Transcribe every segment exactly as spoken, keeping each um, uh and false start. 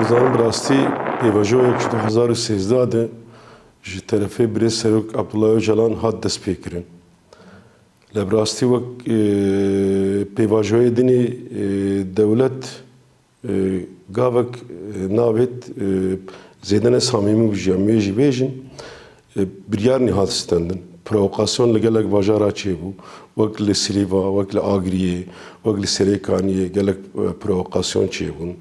Zanim bi rastî pêvajoyek ji du hezar û sêzdeh de ji terefê Birêz Serok Abdullah Ocalan hat destpêkirin. Lê bi rastî wek, e, pêvajoyê dinê, e, dewlet, e, gavek, e, navêt, e, zêde ne samîmî bû jî, em wê jî bêjin. E, biryar nîhat stendin. Provokasyon li gelek bajara çêbû. Wek li Silîva, wek li Agriyê, wek li Serêkaniyê gelek, e, provokasyon çêbûn.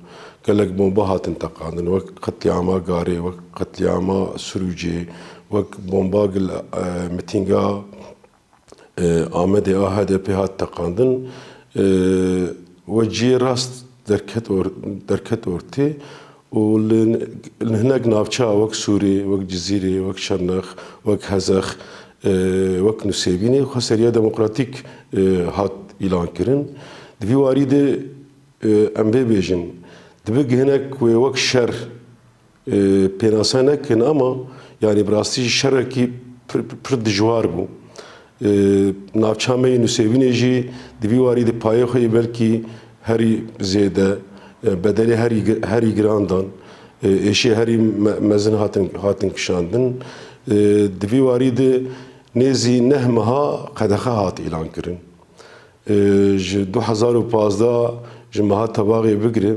Gelek bomba hatin teqandin. Wek qetlîama Garê, wek qetlîama Sirûcê, wek bomba gil, e, mitînga, e, Amedê a H D P hat teqandin. E, we cihê rast derket or-, derket ortê. û li, li hinek navça wek Sûrê, wek Cizîrê, wek Şernex, wek Hezex, e, wek Nusêbînê xweseriya demokratîk, e, hat îlan kirin. Di vî warî de, e, em vê bêjin, dibe gihinek wê wek şer, e, pênase nekin, ama yanî bi rastî jî şerekî pir, pir dijwar bû. E, navça me yê Nusêbînê jî di vî warî de payê xwe yê belkî herî zêde, e, bedelê herî gi-, herî giran dan, e, êşê herî me-, mezin hatin, hatin kişandin. E, di vî warî de nêzî neh meha qedexe hat îlan kirin. E, ji du hezar û pazdeh, ji meha Tebaxê bigire,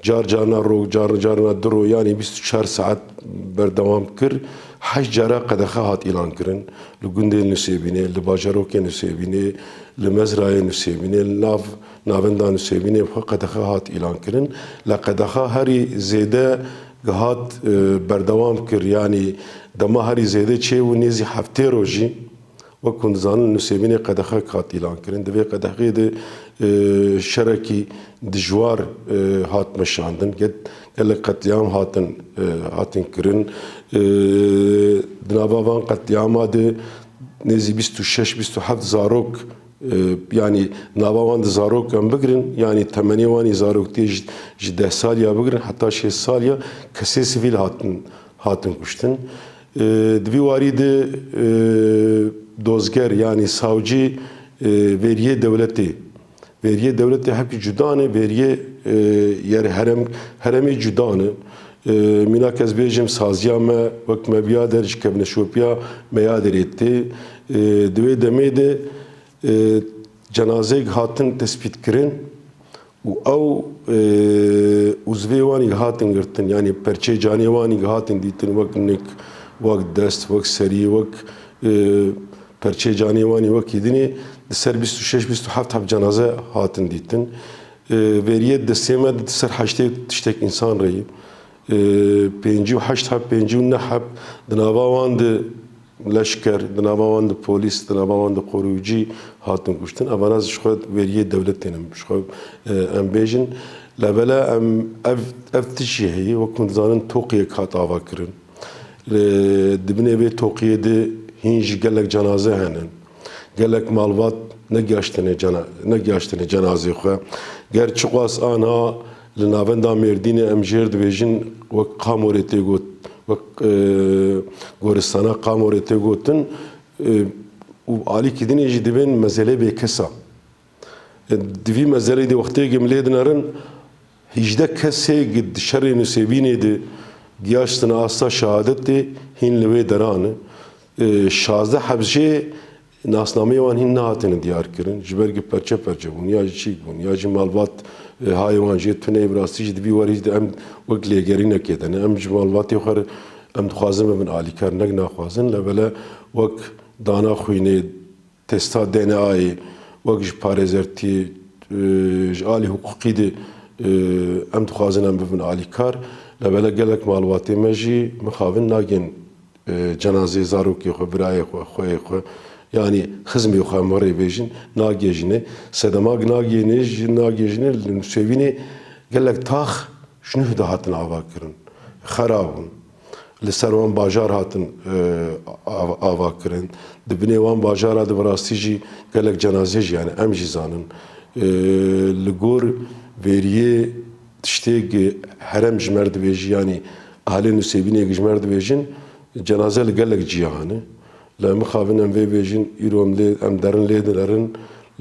car carna rok, carna, carna du ro, yanî bîst û çar saet berdewam kir. Heşt cara qedexe hat îlan kirin. Li gundê Nusêbînê, li bajarokê Nusêbînê, li mezrayê Nusêbînê, li nav, navenda Nusêbînê xwe qedexe hat îlan kirin. Lê qedexa herî zêde hat, e, berdewam kir. Yanî dema herî zêde çêbû nêzî heftê rojî. Wek hûn dizanin, Nusêbînê qedexek hat îlan kirin. Di vê qedexê de, e, şerekî dijwar, e, hat meşandin. Ge-, gelek qetlîam hatin, e, hatin kirin. E, di nava van qetlîama de nêzî bîst û şeş, bîst û heft zarok, e, yanî nava wan de zarok em bigirin, yanî temenê wan ê zaroktiyê ji, ji deh saliya bigirin heta şêst saliya kesê sivîl hatin, hatin kuştin. E, di vî warî de, e, dozger, yanî savcî, e, veriyê dewletê, veriyê dewletê hepkî cuda ne, veriyê, e, yer herem, heremê cuda ne. E, mînak ez bêjim, saziya me wek me biya der ji kevneşopiya me ya derê tê. E, di wê demê de, e, cenazeyek hatin tespîtkirin. Û ew, e, uzvê wan ê hatin girtin, yanî perçê canê wan ê hatin dîtin, wek nik, wek dest, wek serî, wek, e, perçê canê wan ê wekî dinê, di ser bîst û şeş bîst û heft heb cenaze hatin dîtin. E, veriyê destê me di ser heştê tiştek însan re ye. E, pêncî û heşt heb, pêncî û neh heb di nava wan de leşker, di nava wan de polîs, di nava wan de koruyucî hatin kuştin. Evana ji xwe veriyê dewletê ne, ji xwe, e, em bêjin. Lê bela em ev, ev tiştî heye, wek hûn dizanin toqiyek hat ava kirin. Li, di binê vê toqiyê de hîn jî gelek cenaze hene. Gelek malbat negihaştine cena-, negihaştine cenazê xwe. Ger çiqas anha li navenda Mêrdînê em jêr dibêjin, wek Qamorê tê got, wek, e, goristana Qamorê tê gotin, e, û alîkî dinê jî dibên mezelê bêkes a. E, di vî mezelê de wextê ku em lê dinerin, hîjdeh kesê ku di şerê Nusêbînê de gihaştine asta şehadetê hîn li wê deran e. E, şazdeh heb jê nasnameyê wan hîn nehatine diyar kirin. Ji ber ku perçe perçe bûn, ya jî çîk bûn, ya jî malbat, e, hayê wan jê tune ye. Bi rastî jî di vî warî de em wek lêgerînekê de ne. Em ji malbatê xwe re em dixwazin bibin alîkar, ne ku naxwazin. Lê bela wek dana xwînê, testa D N A'yê, wek ji parêzertiyê, e, ji alî hiqûqî de, e, em dixwazin em bibin alîkar. Lê bela gelek malbatê me jî mixabin nagên, e, cenazê zarokê xwe, birayê xwe, xweyê xwe, yanî xizmê xwe em were bêjin, nagêjine. Sedema ku nagêjine, jî nagêjine, li Nusêbînê gelek tax ji nuh de hatin ava kirin. Xera bûn. Li ser wan bajar hatin, e, av-, ava kirin. Di binê wan bajara de bi rastî jî gelek cenazê jî, yani em jî zanin. E, li gor veriyê tiştê ku herem ji me re dibêjî, yanî ahlê Nusêbînê ku ji me re dibêjin, cenaze li gelek ciya hene. Lê mixabin em vê bêjin, îro em lê, em derin lê dinerin,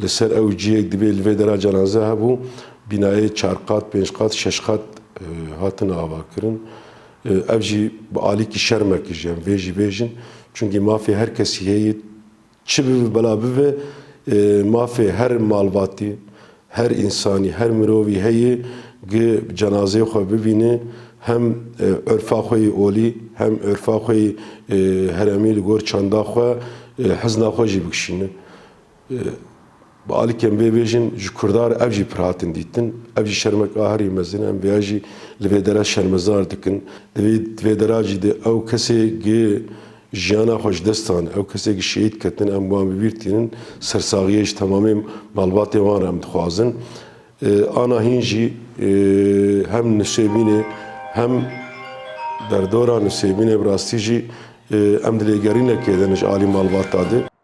li ser ew cihê ku divê li vê dera cenaze hebû, bînayê çar qat, pênc qat, şeş qat e, hatin avakirin. E, ev jî bi alîkî şermekî ji em vê jî bêjin. Çunkî mafê her kesî heye, çi bibe bela bibe, e, mafê her malbatî, her însanî, her mirovî heye gi cenazeyê xwe bibîne, hem, e, örfa xwe yê olî, hem örfa xwe yê, e, heremî li gor çanda xwe, e, hizna xwe jî bikişîne. E, bi alîkên vê bêjin, ji Kurda re ev jî pir hatin dîtin. Ev jî şermek a herî mezin e. Em vêya jî li vê dera şermezar dikin. Di vê, di vê dera jî de ew kesê gi jiyana xwe ji dest dan, ew kesê gi şehîd ketin, em wan bi bîr tînin. Sersaxiyê ji temamê malbatê wan re em dixwazin. E, ana hîn jî, e, hem Nusêbînê, hem derdora Nusêbînê bi rastî jî, e, em di lêgerînekê de ne ji alî malbata de.